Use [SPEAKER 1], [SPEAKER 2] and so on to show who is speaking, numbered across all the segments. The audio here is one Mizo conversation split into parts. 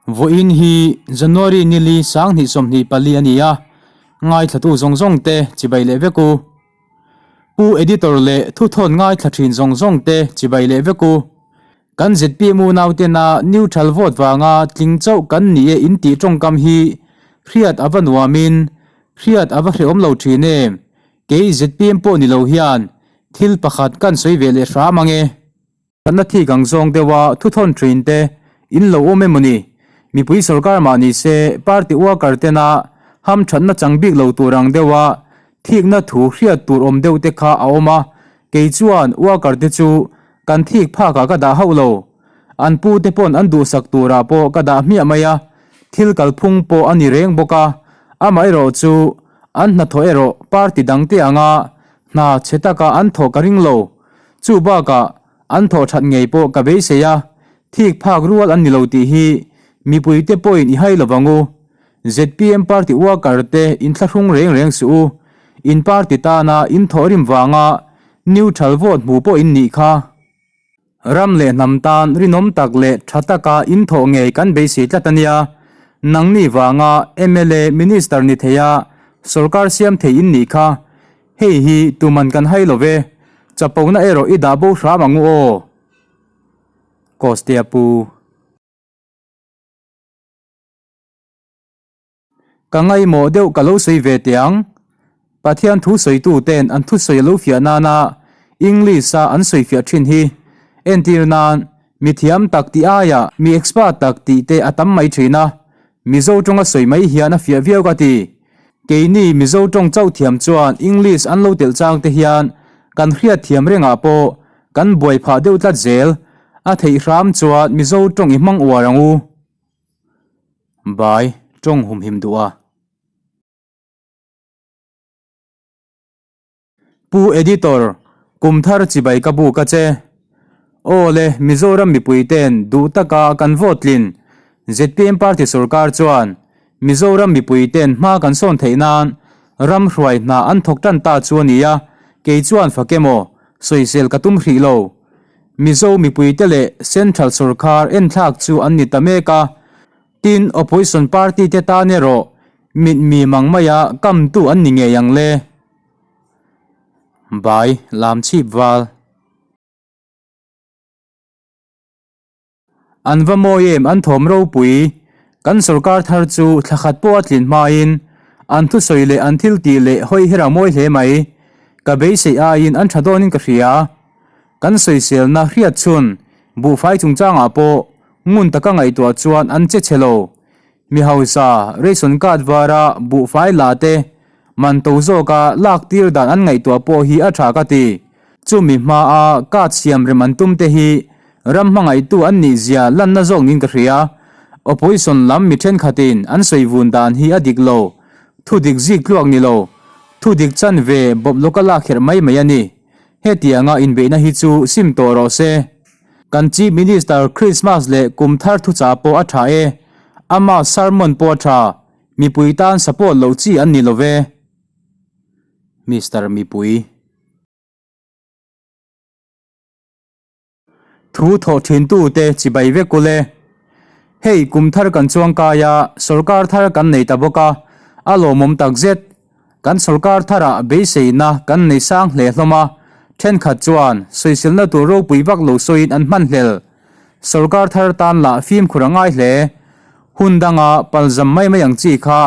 [SPEAKER 1] Vawiin hi January nili 2024 a ni a, ngaithlatu zawng zawng te chibai leh vek u. Pu Editor leh thuthawn ngaithla thin zawng zawng te chibai leh vek u. Kan zpm unautena neutral vote vanga tling chauh kan ni e in tih tawngkam hi hriat a va nuamin hriat a va hrehawm lo thin em? Kei zpm pawh ni lo hian thil pakhat kan sawi ve leh hram ang e. Thatna thik ang zawng deuha thuthawn thin te in lo awm emaw ni? Mipui sorkar mah ni se party worker tena hamthatna chang bik lo tur ang deuha thikna thu hriat tur awm deuh te kha a awm a, kei chuan worker te chu kan thik phakah ka dah hauh lo. An pu te pawn an duhsak turah pawh ka dah hmiah mai a, thil kalphung pawh a ni reng bawk a, amaherawh chu an hnathawh erawh party dangte anga hna chhe taka an thawh ka ring lo. Chu bakah an thawh that ngei pawh ka beisei a, thik phak rual an ni lo tih hi mipuite pawhin i hai lovang u. Zpm party worker te inthlahrung reng reng suh u, in party tana in thawhrim vanga neutral vote hmu pawh in nih kha. Ram leh hnam tan rinawm tak leh tha taka in thawh ngei kan beisei tlat a nia. Nangni vanga mla minister ni theia sorkar siam thei in nih kha. Hei hi tuman kan hai lo ve, chapona erawh i dah bo hram ang u aw. Kostea pu. Ka ngaimawh deuh ka lo sawi ve teh ang. Pathian thu sawitu ten an thusawi a lo fiah nana English a an sawi fiah thin hi. Entir nan, mi thiam tak tih aiah mi expert tak tih te a tam mai thin a. Mizo tawnga sawi mai hian a fiah viau ka ti. Keini Mizo tawng chauh thiam chuan English an lo telh chang te hian kan hriat thiam rengah pawh kan buai phah deuh tlat zel. A theih hram chuan Mizo tawng i hmang uar ang u. Bai tawng humhim duh a. Pu Editor, kum thar chibai ka buk a che. Aw le, Mizoram mipui ten duh taka kan vote tlin zpm party sorkar chuan Mizoram mipui ten hma kan sawn theih nan ram hruai hna an thawk tan ta chu a ni a, kei chuan fak emaw sawisel ka tum hrih lo. Mizo mipui te leh Central sorkar enthlak chu an ni ta mek a, tin Opposition party te tan erawh mit mi mang maia kamtu an ni ngei ang le. Bai lam chhip val. An va mawi em an thawm ropui. Kan sorkar thar chu thla khat pawh a tlin hmain an thusawi leh an thil tih leh hawi her a mawi hle mai. Ka beisei aiin an tha dawnin ka hria. Kan sawiselna hriat chhun buhfai chungchangah pawh ngun taka ngaihtuah chuan an che chhe lo. Mi hausa, ration card vara buhfai la te man to zawka lak tir dan an ngaihtuah pawh hi a tha ka ti. Chumi hmaa card siam rem an tum te hi ram hmangaihtu an nih zia lanna zawk niin ka hria. Opposition lam mi thenkhatin an sawi vun dan hi a dik lo. Thu dik zik tluak ni lo. Thu dik chan ve bawp lawka lak herh mai mai a ni. Hetianga inbeihna hi chu sim tawh rawh se. Kan Chief Minister Christmas leh kum thar thuchah pawh a tha e, ama sermon pawh a tha, mipui tan support loh chi an ni lo ve. Mister Mipui. Thu thawh thin tu te chibai vek ule. Hei kum thar kan chuang kai a, sorkar thar kan nei ta bawk a, a lawmawm takzet. Kan sorkar tharah beiseina kan nei sang hle hlawm a, thenkhat chuan sawiselna tur ropui vak lo sawiin an hman hlel. Sorkar thar tan lah fimkhur a ngai hle. Hun danga palzam mai mai ang chi kha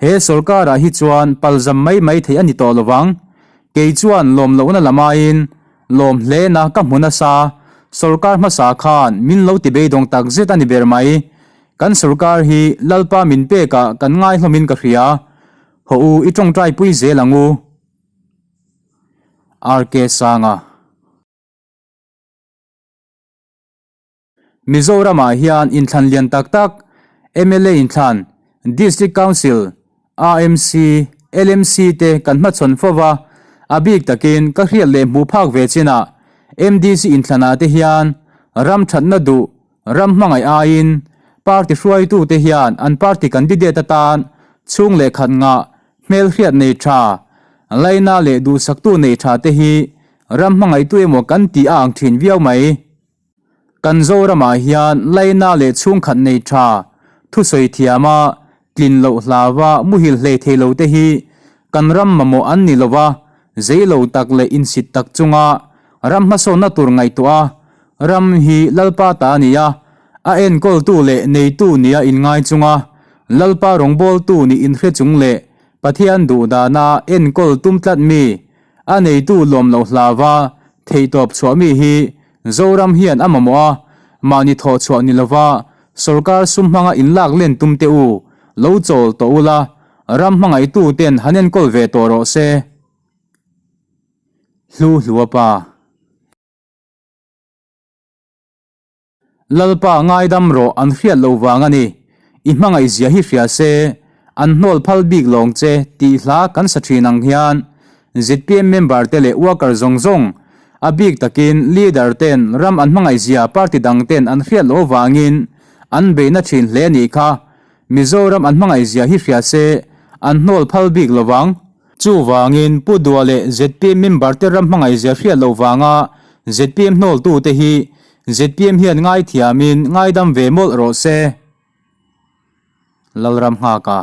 [SPEAKER 1] he sorkarah hi chuan palzam mai mai theih a ni tawh lovang. Kei chuan lawm lohna lam aiin lawm hlena ka hmu nasa, sorkar hmasa khan min lo ti beidawng takzet a ni ber mai. Kan sorkar hi Lalpa min pekah kan ngai hlawmin ka hria. Haw u i tawngtai pui zel ang u. RK Sanga. Mizoramah hian inthlan lian tak tak, mla inthlan, District Council, AMC, LMC te kan hmachhawn fo va, a bik takin ka hriat leh hmuh phak ve chinah MDC inthlanah te hian ram thatna duh Ram hmangaih aiin party hruaitute hian an party candidate atan chhung leh khat ngah hmelhriat nei tha, laina leh duhsaktu nei tha te hi ram hmangaihtu emaw kan tih a ang thin viau mai. Kan Zoramah hian laina leh chhungkhat nei tha, Thusawi thiama tlin loh hlauva muhil hlei thei lo te hi kan ram mamawh an ni lo va, zei lo tak leh insit tak chunga ram hmasawnna tur ngaihtuah a, ram hi Lalpa ta a ni a, a enkawltu leh neitu nia inngai chunga Lalpa rawngbawltu nih inhre chung leh Pathian duhdana enkawl tum tlat mi, a neitu lawm loh hlauva theihtawp chhuah mi hi Zoram hian a mamawh a, mahni thawh chhuah ni lova sorkar sum hmanga inlak len tum teh u, lo chawl tawh ula, ram hmangaihtu ten han enkawl ve tawh rawh se. Hlu hlua pa. Lalpa ngaidam rawh an hriat lo vang a ni. I hmangaih zia hi hria se, an hnawl phal bik lawng che tih hla kan sa thin ang hian zpm member te leh worker zawng zawng, a bik takin leader ten ram an hmangaih zia party dang ten an hriat loh vangin an beihna thin hle a nih kha. Mizoram an hmangaih zia hi hria se, an hnawl phal bik lo vang. Chuvangin Pu Dua leh zpm member te ram hmangaih zia hriat loh vanga zpm hnawltute hi zpm hian ngaithiamin ngaidam ve mawlh rawh se. Lalram nghaka.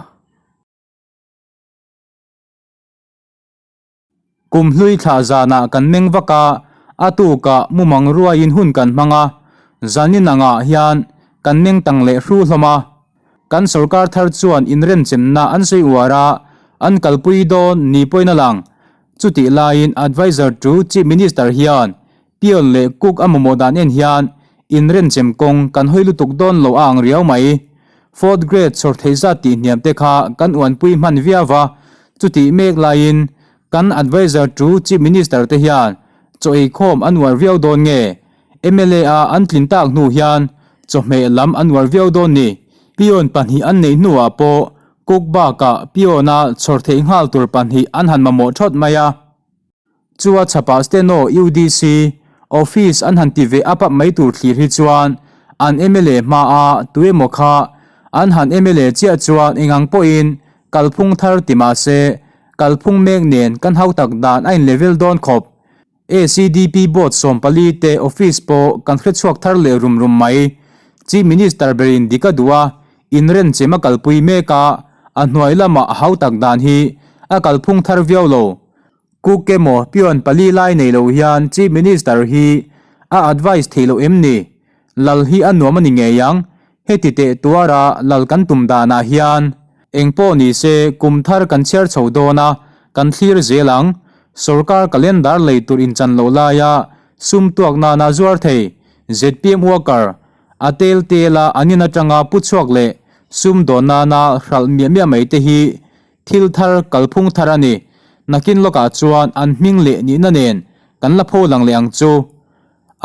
[SPEAKER 1] Kum hlui thlah zanah kan meng vak a, a tukah mumang ruaiin hun kan hmang a, zanin angah hian kan meng tang leh hru hlawm a. Kan sorkar thar chuan inremchemna an sawi uar a, an kalpui dawn ni pawhin a lang. Chutih laiin Adviser to Chief Minister hian peon leh cook a mamawh dan en hian inrenchem kawng kan hawi lutuk dawn lo a ang riau mai. Fourth grade chhawr theih zat tih hniam te kha kan uanpui hman viau va, chutih mek laiin kan Adviser to Chief Minister te hian chaw eikhawm an uar viau dawn nge? Mla a an tlin tak hnu hian chawhmeh lam an uar viau dawn ni. Peon pahnih an neih hnuah pawh cook bakah peon-a chhawr theih nghal tur pahnih an han mamawh thawt mai a. Chua chhapah Steno UDC office an han ti ve ap ap mai tur thlir hi chuan an mla hmaa tuemaw kha an han mla chiah chuan engang pawhin kalphung thar ti mahse kalphung mek nen kan hautak dan a in level dawn khawp. ACDP Board 14 te office pawh kan hrechhuak thar leh rum rum mai. Chief Minister berin dik a duh a, inrenchem a kalpui mek a, a hnuai lamah a hautak dan hi a kalphung thar viau lo. Cook emaw peon pali lai nei lo hian Chief Minister hi a advice theih loh em ni? Lal hi a nuam a ni ngei ang, heti teh tuara lal kan tum danah hian. Engpawh ni se kum thar kan chhiar chho dawn a, kan thlir zel ang. Sorkar calendar lei tur inchan loh laia sum tuak nana zuar thei zpm worker a tel tela an in atanga pu chhuak leh sum dawn nana hralh miah miah mai te hi thil thar kalphung thar a ni. Nakin lawkah chuan an hming leh nihna nen kan la pho lang leh ang chu.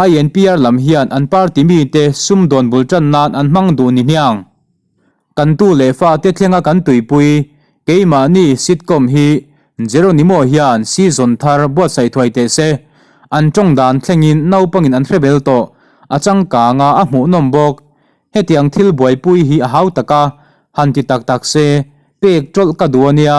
[SPEAKER 1] INPR lam hian an party mite sum dawn bul tan nan an hmang duh ni hniang. Kan tu leh fate thlenga kan tuipui keimahni sitcom hi Jeronimo hian season thar buatsaih thuai teh se. An tawng dan thlengin naupangin an hre bel tawh, a changkang a, a hmuhnawm bawk. Hetiang thil buaipui hi a hau tak a, han ti tak tak se, pek tawlh ka duh a nia.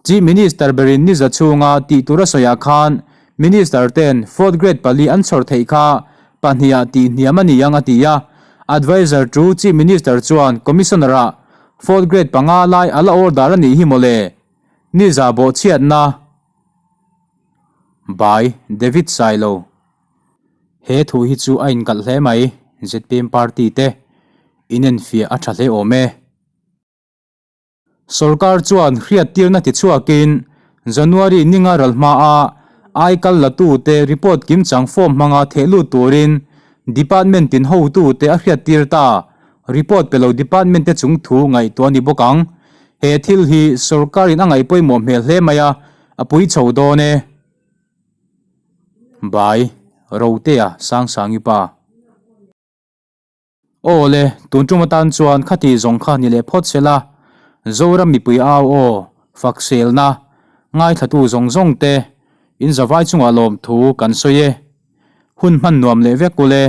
[SPEAKER 1] Chief Minister berin ni za chhunga tih tur a sawiah khan Minister ten fourth grade pali an chhawr theih kha pahniha tih hniam a ni ang a ti a. Adviser to Chief Minister chuan Commissioner ah fourth grade panga lai a la order a nih hi mawle. Ni za bawhchhiatna by David Sailo. He thu hi chu a inkalh hle mai zpm party te inenfiah a tha hle awm e. Sorkar chuan hriattirna tichhuakin January ninga ral hmaa aikal latute report kimchang form hmanga theh lut turin department tin hotute a hriattir ta. Report pe lo department te chung thu ngaihtuah a ni bawk ang. He thil hi sorkarin a ngaih pawimawh hmel hle mai a, a pui chho dawn e. By, Rotea Sangsangi pa. Aw le, tun tum atan chuan khati zawng kha ni leh phawt se la, Zoram mipui au aw, fak selna, ngaithlatu zawng zawng te, in zavai chungah lawmthu kan sawi e. Hun hman nuam leh vek ule.